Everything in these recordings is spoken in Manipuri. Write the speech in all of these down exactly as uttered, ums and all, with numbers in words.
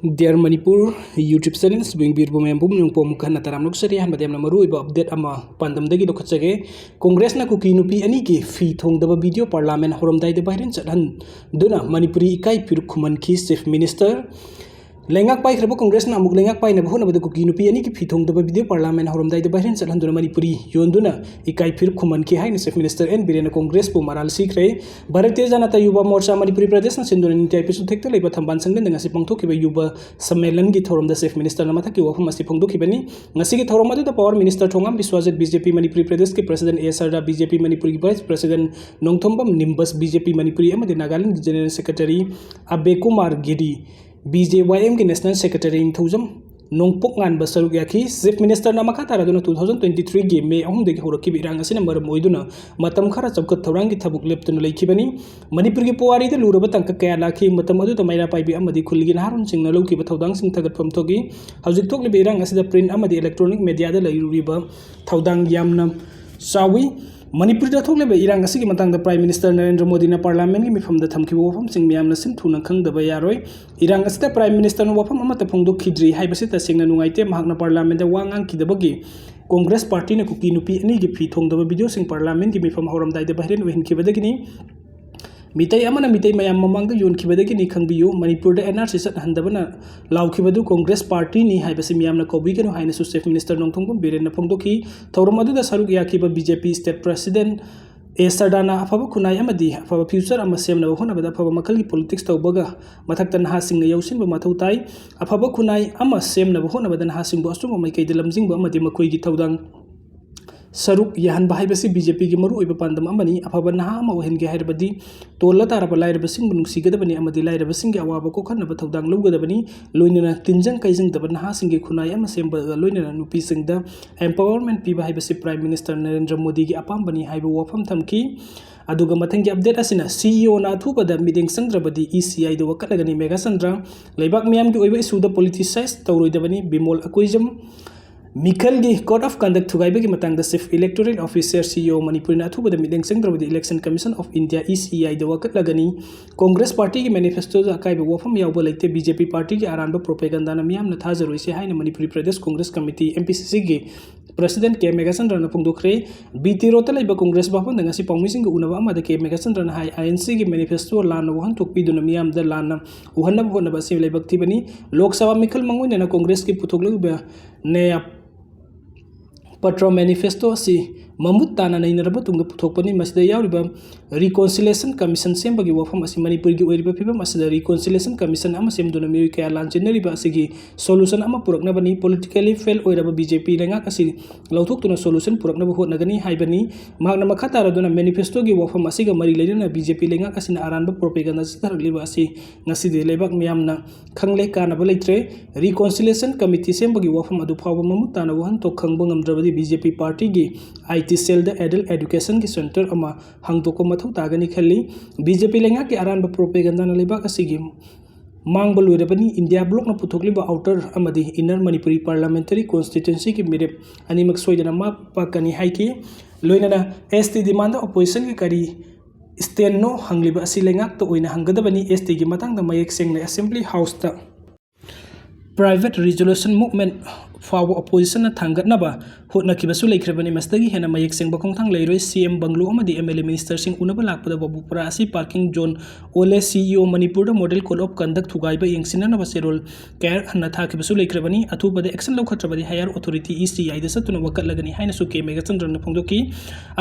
Dear Manipur YouTube channel ꯁꯤꯕꯨ ꯌꯦꯡꯕꯤꯔꯤꯕ ꯃꯌꯥꯝ ꯄꯨꯝꯅꯃꯛꯄꯨ ꯑꯃꯨꯛ ꯍꯟꯅ ꯇꯔꯥꯝꯅ ꯑꯣꯛꯆꯔꯤ꯫ ꯑꯍꯥꯟꯕꯗ ꯌꯥꯝꯅ ꯃꯔꯨꯑꯣꯏꯕ update ꯑꯃ ꯄꯥꯟꯗꯝꯗꯒꯤ ꯂꯧꯈꯠꯆꯒꯦ꯫ ꯀꯣꯡꯒ꯭ꯔꯦꯁꯅ ꯀꯨꯀꯤ ꯅꯨꯄꯤ ꯑꯅꯤꯒꯤ ꯐꯤ ꯊꯣꯡꯗꯕ video parliament ꯍꯧꯔꯝꯗꯥꯏꯗ viral ꯆꯠꯍꯟꯗꯨꯅ ꯃꯅꯤꯄꯨꯔꯤ ꯏꯀꯥꯏ ꯐꯤꯔꯨꯛ ꯈꯨꯝꯍꯟꯈꯤ꯫ Chief Minister ꯂꯩꯉꯥꯛ ꯄꯥꯏꯈ꯭ꯔꯕ ꯀꯣꯡꯒ꯭ꯔꯦꯁꯅ ꯑꯃꯨꯛ ꯂꯩꯉꯥꯛ ꯄꯥꯏꯅꯕ ꯍꯣꯠꯅꯕꯗ ꯀꯨꯀꯤ ꯅꯨꯄꯤ ꯑꯅꯤꯒꯤ ꯐꯤ ꯊꯣꯡꯗꯕ video parliament ꯍꯧꯔꯝꯗꯥꯏꯗ viral ꯆꯠꯍꯟꯗꯨꯅ ꯃꯅꯤꯄꯨꯔꯤ ꯌꯣꯟꯗꯨꯅ ꯏꯀꯥꯏ ꯐꯤꯔꯨꯛ ꯈꯨꯝꯍꯟꯈꯤ ꯍꯥꯏꯅ Chief Minister ꯑꯦꯟ ꯕꯤꯔꯦꯟꯅ ꯀꯣꯡꯒ꯭ꯔꯦꯁꯄꯨ ꯃꯔꯥꯜ ꯁꯤꯈ꯭ꯔꯦ꯫ ꯚꯥꯔꯇꯤꯌ ꯖꯅꯇꯥ ꯌꯨꯕꯥ ꯃꯣꯔꯆꯥ ꯃꯅꯤꯄꯨꯔꯤ ꯄ꯭ꯔꯗꯦꯁꯅ ꯁꯤꯟꯗꯨꯅ ꯅꯤꯡꯇꯤ ꯑꯥꯏ ꯄꯤ ꯁꯨꯊꯦꯛꯇ ꯂꯩꯕ ꯊꯝꯕꯥꯜ ꯁꯪꯗ ꯉꯁꯤ ꯄꯥꯡꯊꯣꯛꯈꯤꯕ ꯌꯨꯕ ꯁꯝꯃꯦꯂꯟꯒꯤ ꯊꯧꯔꯝꯗ Chief Ministerꯅ ꯃꯊꯛꯀꯤ ꯋꯥꯐꯝ ꯑꯁꯤ ꯐꯣꯡꯗꯣꯛꯈꯤꯕꯅꯤ꯫ ꯉꯁꯤꯒꯤ ꯊꯧꯔꯝ ꯑꯗꯨꯗ Power Minister Thongam Biswajit, B J P Manipuri ꯄ꯭ꯔꯗꯦꯁꯀꯤ President A Sarda, B J P ꯃꯅꯤꯄꯨꯔꯒꯤ Vice President Nongthombam Nimbas, B J P Manipuri ꯑꯃꯗꯤ ꯅꯥꯒꯥꯂꯦꯟꯒꯤ General Secretary Abhay Kumar Giri, B J Y ꯑꯦꯝꯒꯤ National Secretary ꯅꯤꯡꯊꯧꯖꯝ ꯅꯣꯡꯄꯣꯛ ꯉꯥꯟꯕ ꯁꯔꯨꯛ ꯌꯥꯈꯤ꯫ Chief Ministerꯅ ꯃꯈꯥ ꯇꯥꯔꯗꯨꯅ two thousand twenty threeꯒꯤ ꯃꯦ ꯑꯍꯨꯝꯗꯒꯤ ꯍꯧꯔꯛꯈꯤꯕ ꯏꯔꯥꯡ ꯑꯁꯤꯅ ꯃꯔꯝ ꯑꯣꯏꯗꯨꯅ ꯃꯇꯝ ꯈꯔ ꯆꯥꯎꯈꯠ ꯊꯧꯔꯥꯡꯒꯤ ꯊꯕꯛ ꯂꯦꯞꯇꯨꯅ ꯂꯩꯈꯤꯕꯅꯤ꯫ ꯃꯅꯤꯄꯨꯔꯒꯤ ꯄꯨꯋꯥꯔꯤꯗ ꯂꯨꯔꯕ ꯇꯥꯡꯀꯛ ꯀꯌꯥ ꯂꯥꯛꯈꯤ꯫ ꯃꯇꯝ ꯑꯗꯨꯗ ꯃꯩꯔꯥ ꯄꯥꯏꯕꯤ ꯑꯃꯗꯤ ꯈꯨꯜꯒꯤ ꯅꯍꯥꯔꯣꯜꯁꯤꯡꯅ ꯂꯧꯈꯤꯕ ꯊꯧꯗꯥꯡꯁꯤꯡ ꯊꯥꯒꯠꯐꯝ ꯊꯣꯛꯏ꯫ ꯍꯧꯖꯤꯛ ꯊꯣꯛꯂꯤꯕ ꯏꯔꯥꯡ ꯑꯁꯤꯗ print ꯑꯃꯗꯤ electronic mediaꯗ ꯂꯩꯔꯨꯔꯤꯕ ꯊꯧꯗꯥꯡ ꯌꯥꯝꯅ ꯆꯥꯎꯏ꯫ ꯃꯅꯤꯄꯨꯔꯗ ꯊꯣꯛꯂꯤꯕ ꯏꯔꯥꯡ ꯑꯁꯤꯒꯤ ꯃꯇꯥꯡꯗ Prime Minister ꯅꯔꯦꯟꯗ꯭ꯔ ꯃꯣꯗꯤꯅ parliamentꯀꯤ ꯃꯤꯐꯝꯗ ꯊꯝꯈꯤꯕ ꯋꯥꯐꯝꯁꯤꯡ ꯃꯌꯥꯝꯅ ꯁꯤꯟ ꯊꯨꯅ ꯈꯪꯗꯕ ꯌꯥꯔꯣꯏ꯫ ꯏꯔꯥꯡ ꯑꯁꯤꯗ Prime Ministerꯅ ꯋꯥꯐꯝ ꯑꯃꯠꯇ ꯐꯣꯡꯗꯣꯛꯈꯤꯗ꯭ꯔꯤ ꯍꯥꯏꯕꯁꯤ ꯇꯁꯦꯡꯅ ꯅꯨꯡꯉꯥꯏꯇꯦ꯫ ꯃꯍꯥꯛꯅ parliamentꯗ ꯋꯥ ꯉꯥꯡꯈꯤꯗꯕꯒꯤ ꯀꯣꯡꯒ꯭ꯔꯦꯁ ꯄꯥꯔꯇꯤꯅ ꯀꯨꯀꯤ ꯅꯨꯄꯤ ꯑꯅꯤꯒꯤ ꯐꯤ ꯊꯣꯡꯗꯕ videoꯁꯤꯡ parliamentꯀꯤ ꯃꯤꯐꯝ ꯍꯧꯔꯝꯗꯥꯏꯗ viral ꯑꯣꯏꯍꯟꯈꯤꯕꯗꯒꯤꯅꯤ꯫ ꯃꯤꯇꯩ ꯑꯃꯅ ꯃꯤꯇꯩ ꯃꯌꯥꯝ ꯃꯃꯥꯡꯗ ꯌꯣꯟꯈꯤꯕꯗꯒꯤꯅꯤ ꯈꯪꯕꯤꯌꯨ꯫ ꯃꯅꯤꯄꯨꯔꯗ N R C ꯆꯠꯍꯟꯗꯕꯅ ꯂꯥꯎꯈꯤꯕꯗꯨ ꯀꯣꯡꯒ꯭ꯔꯦꯁ ꯄꯥꯔꯇꯤꯅꯤ ꯍꯥꯏꯕꯁꯤ ꯃꯤꯌꯥꯝꯅ ꯀꯧꯕꯤꯒꯅꯨ ꯍꯥꯏꯅꯁꯨ Chief Minister ꯅꯣꯡꯊꯣꯝꯕꯝ ꯕꯤꯔꯦꯟꯅ ꯐꯣꯡꯗꯣꯛꯈꯤ꯫ ꯊꯧꯔꯝ ꯑꯗꯨꯗ ꯁꯔꯨꯛ ꯌꯥꯈꯤꯕ B J P State President ꯑꯦ ꯁꯔꯗꯥꯅ ꯑꯐꯕ ꯈꯨꯟꯅꯥꯏ ꯑꯃꯗꯤ ꯑꯐꯕ future ꯑꯃ ꯁꯦꯝꯅꯕ ꯍꯣꯠꯅꯕꯗ ꯑꯐꯕ ꯃꯈꯜꯒꯤ politics ꯇꯧꯕꯒ ꯃꯊꯛꯇ ꯅꯍꯥꯁꯤꯡꯅ ꯌꯥꯎꯁꯤꯟꯕ ꯃꯊꯧ ꯇꯥꯏ꯫ ꯑꯐꯕ ꯈꯨꯟꯅꯥꯏ ꯑꯃ ꯁꯦꯝꯅꯕ ꯍꯣꯠꯅꯕꯗ ꯅꯍꯥꯁꯤꯡꯕꯨ ꯑꯆꯨꯝꯕ ꯃꯥꯏꯀꯩꯗ ꯂꯝꯖꯤꯡꯕ ꯑꯃꯗꯤ ꯃꯈꯣꯏꯒꯤ ꯊꯧꯗꯥꯡ ꯁꯔꯨꯛ ꯌꯥꯍꯟꯕ ꯍꯥꯏꯕꯁꯤ B J Pꯒꯤ ꯃꯔꯨꯑꯣꯏꯕ ꯄꯥꯟꯗꯝ ꯑꯃꯅꯤ꯫ ꯑꯐꯕ ꯅꯍꯥ ꯑꯃ ꯑꯣꯏꯍꯟꯒꯦ ꯍꯥꯏꯔꯕꯗꯤ ꯇꯣꯜꯂ ꯇꯥꯔꯕ ꯂꯥꯏꯔꯕꯁꯤꯡꯕꯨ ꯅꯨꯡꯁꯤꯒꯗꯕꯅꯤ ꯑꯃꯗꯤ ꯂꯥꯏꯔꯕꯁꯤꯡꯒꯤ ꯑꯋꯥꯕ ꯀꯣꯛꯍꯟꯅꯕ ꯊꯧꯗꯥꯡ ꯂꯧꯒꯗꯕꯅꯤ꯫ ꯂꯣꯏꯅꯅ ꯇꯤꯟꯖꯪ ꯀꯥꯏꯖꯪꯗꯕ ꯅꯍꯥꯁꯤꯡꯒꯤ ꯈꯨꯟꯅꯥꯏ ꯑꯃ ꯁꯦꯝꯕꯒ ꯂꯣꯏꯅꯅ ꯅꯨꯄꯤꯁꯤꯡꯗ empowerment ꯄꯤꯕ ꯍꯥꯏꯕꯁꯤ Prime Minister ꯅꯔꯦꯟꯗ꯭ꯔ ꯃꯣꯗꯤꯒꯤ ꯑꯄꯥꯝꯕꯅꯤ ꯍꯥꯏꯕ ꯋꯥꯐꯝ ꯊꯝꯈꯤ꯫ ꯑꯗꯨꯒ ꯃꯊꯪꯒꯤ update ꯑꯁꯤꯅ C E Oꯅ ꯑꯊꯨꯕꯗ ꯃꯤꯠꯌꯦꯡ ꯆꯪꯗ꯭ꯔꯕꯗꯤ E C Iꯗ ꯋꯥꯀꯠꯂꯒꯅꯤ꯫ ꯃꯦꯘꯥꯆꯟꯗ꯭ꯔ ꯂꯩꯕꯥꯛ ꯃꯤꯌꯥꯝꯒꯤ ꯑꯣꯏꯕ issueꯗ politicize ꯇꯧꯔꯣꯏꯗꯕꯅꯤ꯫ ꯕꯤꯃꯣꯜ ꯑꯀꯣꯏꯖꯝ ꯃꯤꯈꯜꯒꯤ Code of Conduct ꯊꯨꯒꯥꯏꯕꯒꯤ ꯃꯇꯥꯡꯗ Chief Electoral Officer, C E O, ꯃꯅꯤꯄꯨꯔꯅ ꯑꯊꯨꯕꯗ ꯃꯤꯠꯌꯦꯡ ꯆꯪꯗ꯭ꯔꯕꯗꯤ Election Commission of India, E C I the ꯋꯥꯀꯠꯂꯒꯅꯤ꯫ Congress Party ꯒꯤ manifesto ꯗ ꯑꯀꯥꯏꯕ ꯋꯥꯐꯝ ꯌꯥꯎꯕ ꯂꯩꯇꯦ꯫ B J P party ꯒꯤ ꯑꯔꯥꯟꯕ propaganda ꯅ ꯃꯤꯌꯥꯝꯅ ꯊꯥꯖꯔꯣꯏꯁꯦ ꯍꯥꯏꯅ Manipuri Pradesh Congress Committee, M P C C ꯒꯤ President ꯀꯦ ꯃꯦꯘꯆꯟꯗ꯭ꯔꯅ ꯐꯣꯡꯗꯣꯛꯈ꯭ꯔꯦ꯫ B T Road ꯇ ꯂꯩꯕ Congress ꯚꯕꯟꯗ ꯉꯁꯤ ꯄꯥꯎꯃꯤꯁꯤꯡꯒ ꯎꯅꯕ ꯑꯃꯗ ꯀꯦ ꯃꯦꯘꯆꯟꯗ꯭ꯔꯅ ꯍꯥꯏ, I N C ꯒꯤ manifesto ꯂꯥꯟꯅ ꯋꯥꯍꯟꯊꯣꯛ ꯄꯤꯗꯨꯅ ꯃꯤꯌꯥꯝꯗ ꯂꯥꯟꯅ ꯎꯍꯟꯅꯕ ꯍꯣꯠꯅꯕ ꯑꯁꯤ ꯂꯥꯏꯕꯛ ꯊꯤꯕꯅꯤ꯫ ꯂꯣꯛ ꯁꯚꯥ ꯃꯤꯈꯜ ꯃꯥꯡꯑꯣꯏꯅꯅ Congress ꯀꯤ ꯄꯨꯊꯣꯛꯂꯤꯕ ꯅꯌꯥ ꯄꯇ꯭ꯔ manifesto ꯑꯁꯤ ꯃꯃꯨꯠ ꯇꯥꯅ ꯅꯩꯅꯔꯕ ꯇꯨꯡꯗ ꯄꯨꯊꯣꯛꯄꯅꯤ꯫ ꯃꯁꯤꯗ ꯌꯥꯎꯔꯤꯕ Reconciliation Commission ꯁꯦꯝꯕꯒꯤ ꯋꯥꯐꯝ ꯑꯁꯤ ꯃꯅꯤꯄꯨꯔꯒꯤ ꯑꯣꯏꯔꯤꯕ ꯐꯤꯕꯝ ꯑꯁꯤꯗ Reconciliation Commission ꯑꯃ ꯁꯦꯝꯗꯨꯅ ꯃꯤꯑꯣꯏ ꯀꯌꯥ ꯂꯥꯟꯖꯦꯟꯅꯔꯤꯕ ꯑꯁꯤꯒꯤ solution ꯑꯃ ꯄꯨꯔꯛꯅꯕꯅꯤ꯫ Politically fail ꯑꯣꯏꯔꯕ B J P ꯂꯩꯉꯥꯛ ꯑꯁꯤ ꯂꯧꯊꯣꯛꯇꯨꯅ solution ꯄꯨꯔꯛꯅꯕ ꯍꯣꯠꯅꯒꯅꯤ ꯍꯥꯏꯕꯅꯤ꯫ ꯃꯍꯥꯛꯅ ꯃꯈꯥ ꯇꯥꯔꯗꯨꯅ manifesto ꯒꯤ ꯋꯥꯐꯝ ꯑꯁꯤꯒ ꯃꯔꯤ ꯂꯩꯅꯅ B J P ꯂꯩꯉꯥꯛ ꯑꯁꯤꯅ ꯑꯔꯥꯟꯕ propaganda ꯆꯠꯊꯔꯛꯂꯤꯕ ꯑꯁꯤ ꯉꯁꯤꯗꯤ ꯂꯩꯕꯥꯛ ꯃꯤꯌꯥꯝꯅ ꯈꯪꯂꯦ, ꯀꯥꯟꯅꯕ ꯂꯩꯇ꯭ꯔꯦ꯫ Reconciliation Committee ꯁꯦꯝꯕꯒꯤ ꯋꯥꯐꯝ ꯑꯗꯨ ꯐꯥꯎꯕ ꯃꯃꯨꯠ ꯇꯥꯅ ꯋꯥꯍꯟꯊꯣꯛ ꯈꯪꯕ ꯉꯝꯗ꯭ꯔꯕꯗꯤ B J P party ꯒꯤ I T cell the adult education ꯒꯤ center ꯑꯃ ꯍꯥꯡꯗꯣꯛꯄ ꯃꯊꯧ ꯇꯥꯒꯅꯤ ꯈꯜꯂꯤ꯫ B J P ꯂꯩꯉꯥꯛꯀꯤ ꯑꯔꯥꯟꯕ propaganda ꯅ ꯂꯩꯕꯥꯛ ꯑꯁꯤꯒꯤ ꯃꯥꯡꯕ ꯂꯣꯏꯔꯕꯅꯤ꯫ India bloc ꯅ ꯄꯨꯊꯣꯛꯂꯤꯕ Outer ꯑꯃꯗꯤ Inner Manipuri Parliamentary Constituency ꯒꯤ ꯃꯤꯔꯦꯞ ꯑꯅꯤꯃꯛ ꯁꯣꯏꯗꯅ ꯃꯥꯏ ꯄꯥꯛꯀꯅꯤ ꯍꯥꯏꯈꯤ꯫ ꯂꯣꯏꯅꯅ S T demand ꯗ opposition ꯒꯤ ꯀꯔꯤ stand ꯅꯣ ꯍꯪꯂꯤꯕ ꯑꯁꯤ ꯂꯩꯉꯥꯛꯇ ꯑꯣꯏꯅ ꯍꯪꯒꯗꯕꯅꯤ꯫ S T ꯒꯤ ꯃꯇꯥꯡꯗ ꯃꯌꯦꯛ ꯁꯦꯡꯅ Assembly House ꯇ private resolution movement ꯐꯥꯎꯕ opposition ꯅ ꯊꯥꯡꯒꯠꯅꯕ ꯍꯣꯠꯅꯈꯤꯕꯁꯨ ꯂꯩꯈ꯭ꯔꯕꯅꯤ꯫ ꯃꯁꯤꯗꯒꯤ ꯍꯦꯟꯅ ꯃꯌꯦꯛ ꯁꯦꯡꯕ ꯈꯣꯡꯊꯥꯡ ꯂꯩꯔꯣꯏ꯫ C M bungalow ꯑꯃꯗꯤ M L A minister ꯁꯤꯡ ꯎꯅꯕ ꯂꯥꯛꯄꯗ ꯕꯥꯕꯨꯄꯨꯔꯥ ꯑꯁꯤ parking zone ꯑꯣꯜꯂꯦ꯫ C E O ꯃꯅꯤꯄꯨꯔꯗ model code of conduct ꯊꯨꯒꯥꯏꯕ ꯌꯦꯡꯁꯤꯟꯅꯅꯕ ꯆꯦꯔꯣꯜ ꯀꯌꯥꯔꯛ ꯍꯟꯅ ꯊꯥꯈꯤꯕꯁꯨ ꯂꯩꯈ꯭ꯔꯕꯅꯤ꯫ ꯑꯊꯨꯕꯗ action ꯂꯧꯈꯠꯇ꯭ꯔꯕꯗꯤ higher authority E C I ꯗ ꯆꯠꯇꯨꯅ ꯋꯥꯀꯠꯂꯒꯅꯤ ꯍꯥꯏꯅꯁꯨ ꯀꯦ ꯃꯦꯘꯆꯟꯗ꯭ꯔꯅ ꯐꯣꯡꯗꯣꯛꯈꯤ꯫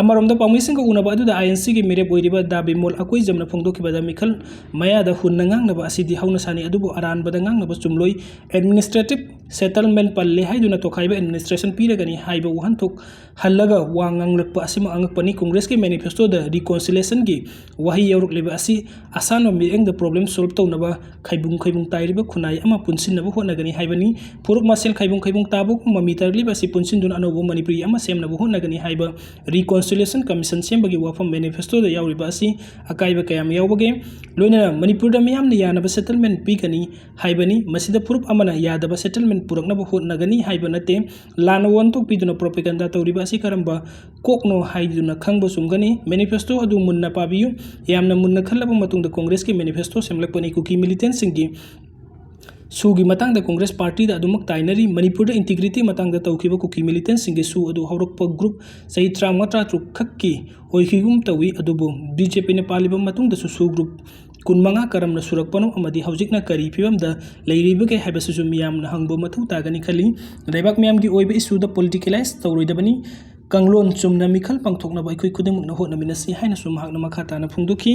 ꯑꯃꯔꯣꯝꯗ ꯄꯥꯎꯃꯤꯁꯤꯡꯒ ꯎꯅꯕ ꯑꯗꯨꯗ I N C ꯒꯤ ꯃꯤꯔꯦꯞ ꯑꯣꯏꯔꯤꯕ ꯗꯥ ꯕꯤꯃꯣꯜ ꯑꯀꯣꯏꯖꯝꯅ ꯐꯣꯡꯗꯣꯛꯈꯤꯕꯗ ꯃꯤꯈꯜ ꯃꯌꯥꯗ ꯍꯨꯟꯅ ꯉꯥꯡꯅꯕ ꯑꯁꯤꯗꯤ ꯍꯧꯅꯁꯥꯅꯤ, ꯑꯗꯨꯕꯨ ꯑꯔꯥꯟꯕꯗ ꯉꯥꯡꯅꯕ ꯆꯨꯝꯂꯣꯏ꯫ Administrative settlement ꯄꯜꯂꯦ ꯍꯥꯏꯗꯨꯅ ꯇꯣꯈꯥꯏꯕ administration ꯄꯤꯔꯒꯅꯤ ꯍꯥꯏꯕ ꯋꯥꯍꯟꯊꯣꯛ ꯍꯜꯂꯒ ꯋꯥ ꯉꯥꯡꯂꯛꯄ ꯑꯁꯤꯃꯛ ꯑꯉꯛꯄꯅꯤ꯫ Congress ꯀꯤ manifesto ꯗ reconciliation ꯒꯤ ꯋꯥꯍꯩ ꯌꯥꯎꯔꯛꯂꯤꯕ ꯑꯁꯤ ꯑꯁꯥꯟꯕ ꯃꯤꯠꯌꯦꯡꯗ problem solve ꯇꯧꯅꯕ ꯈꯥꯏꯕꯨꯡ ꯈꯥꯏꯕꯨꯡ ꯇꯥꯏꯔꯤꯕ ꯈꯨꯟꯅꯥꯏ ꯑꯃ ꯄꯨꯟꯁꯤꯟꯅꯕ ꯍꯣꯠꯅꯒꯅꯤ ꯍꯥꯏꯕꯅꯤ꯫ ꯐꯨꯔꯨꯞ ꯃꯁꯦꯜ ꯈꯥꯏꯕꯨꯡ ꯈꯥꯏꯕꯨꯡ ꯇꯥꯕꯒꯨꯝ ꯃꯃꯤ ꯇꯥꯔꯛꯂꯤꯕ ꯑꯁꯤ ꯄꯨꯟꯁꯤꯟꯗꯨꯅ ꯑꯅꯧꯕ ꯃꯅꯤꯄꯨꯔꯤ ꯑꯃ ꯁꯦꯝꯅꯕ ꯍꯣꯠꯅꯒꯅꯤ ꯍꯥꯏꯕ Reconciliation Commission ꯁꯦꯝꯕꯒꯤ ꯋꯥꯐꯝ manifesto ꯗ ꯌꯥꯎꯔꯤꯕ ꯑꯁꯤ ꯑꯀꯥꯏꯕ ꯀꯌꯥꯝ ꯌꯥꯎꯕꯒꯦ? ꯂꯣꯏꯅꯅ ꯃꯅꯤꯄꯨꯔꯗ ꯃꯤꯌꯥꯝꯅ ꯌꯥꯅꯕ settlement ꯄꯤꯒꯅꯤ ꯍꯥꯏꯕꯅꯤ꯫ ꯃꯁꯤꯗ ꯐꯨꯔꯨꯞ ꯑꯃꯅ ꯌꯥꯗꯕ settlement ꯄꯨꯔꯛꯅꯕ ꯍꯣꯠꯅꯒꯅꯤ ꯍꯥꯏꯕ ꯅꯠꯇꯦ꯫ ꯂꯥꯟꯅ ꯑꯣꯟꯊꯣꯛꯄꯤꯗꯨꯅ propaganda ꯇꯧꯔꯤꯕ ꯑꯁꯤ ꯀꯔꯝꯕ ꯀꯣꯛꯅꯣ ꯍꯥꯏꯗꯨꯅ ꯈꯪꯕ ꯆꯨꯝꯒꯅꯤ꯫ Manifesto ꯑꯗꯨ ꯃꯨꯟꯅ ꯄꯥꯕꯤꯌꯨ꯫ ꯌꯥꯝꯅ ꯃꯨꯟꯅ ꯈꯜꯂꯕ ꯃꯇꯨꯡꯗ ꯀꯣꯡꯒ꯭ꯔꯦꯁꯀꯤ manifesto ꯁꯦꯝꯂꯛꯄꯅꯤ꯫ ꯀꯨꯀꯤ militantꯁꯤꯡꯒꯤ ꯁꯨꯒꯤ ꯃꯇꯥꯡꯗ ꯀꯣꯡꯒ꯭ꯔꯦꯁ ꯄꯥꯔꯇꯤꯗ ꯑꯗꯨꯃꯛ ꯇꯥꯏꯅꯔꯤ꯫ ꯃꯅꯤꯄꯨꯔꯗ integrity ꯃꯇꯥꯡꯗ ꯇꯧꯈꯤꯕ ꯀꯨꯀꯤ militantꯁꯤꯡꯒꯤ ꯁꯨ ꯑꯗꯨ ꯍꯧꯔꯛꯄ group ꯆꯍꯤ ꯇꯔꯥꯃꯉꯥ ꯇꯔꯥꯇꯔꯨꯛ ꯈꯛꯀꯤ ꯑꯣꯏꯈꯤꯒꯨꯝ ꯇꯧꯏ꯫ ꯑꯗꯨꯕꯨ BJPꯅ ꯄꯥꯜꯂꯤꯕ ꯃꯇꯨꯡꯗꯁꯨ ꯁꯨ group ꯀꯨꯟꯃꯉꯥ ꯀꯔꯝꯅ ꯁꯨꯔꯛꯄꯅꯣ ꯑꯃꯗꯤ ꯍꯧꯖꯤꯛꯅ ꯀꯔꯤ ꯐꯤꯕꯝꯗ ꯂꯩꯔꯤꯕꯒꯦ ꯍꯥꯏꯕꯁꯤꯁꯨ ꯃꯤꯌꯥꯝꯅ ꯍꯪꯕ ꯃꯊꯧ ꯇꯥꯒꯅꯤ ꯈꯜꯂꯤ꯫ ꯂꯩꯕꯥꯛ ꯃꯤꯌꯥꯝꯒꯤ ꯑꯣꯏꯕ issueꯗ politicalize ꯇꯧꯔꯣꯏꯗꯕꯅꯤ꯫ ꯀꯥꯡꯂꯣꯟ ꯆꯨꯝꯅ ꯃꯤꯈꯜ ꯄꯥꯡꯊꯣꯛꯅꯕ ꯑꯩꯈꯣꯏ ꯈꯨꯗꯤꯡꯃꯛꯅ ꯍꯣꯠꯅꯃꯤꯟꯅꯁꯤ ꯍꯥꯏꯅꯁꯨ ꯃꯍꯥꯛꯅ ꯃꯈꯥ ꯇꯥꯅ ꯐꯣꯡꯗꯣꯛꯈꯤ꯫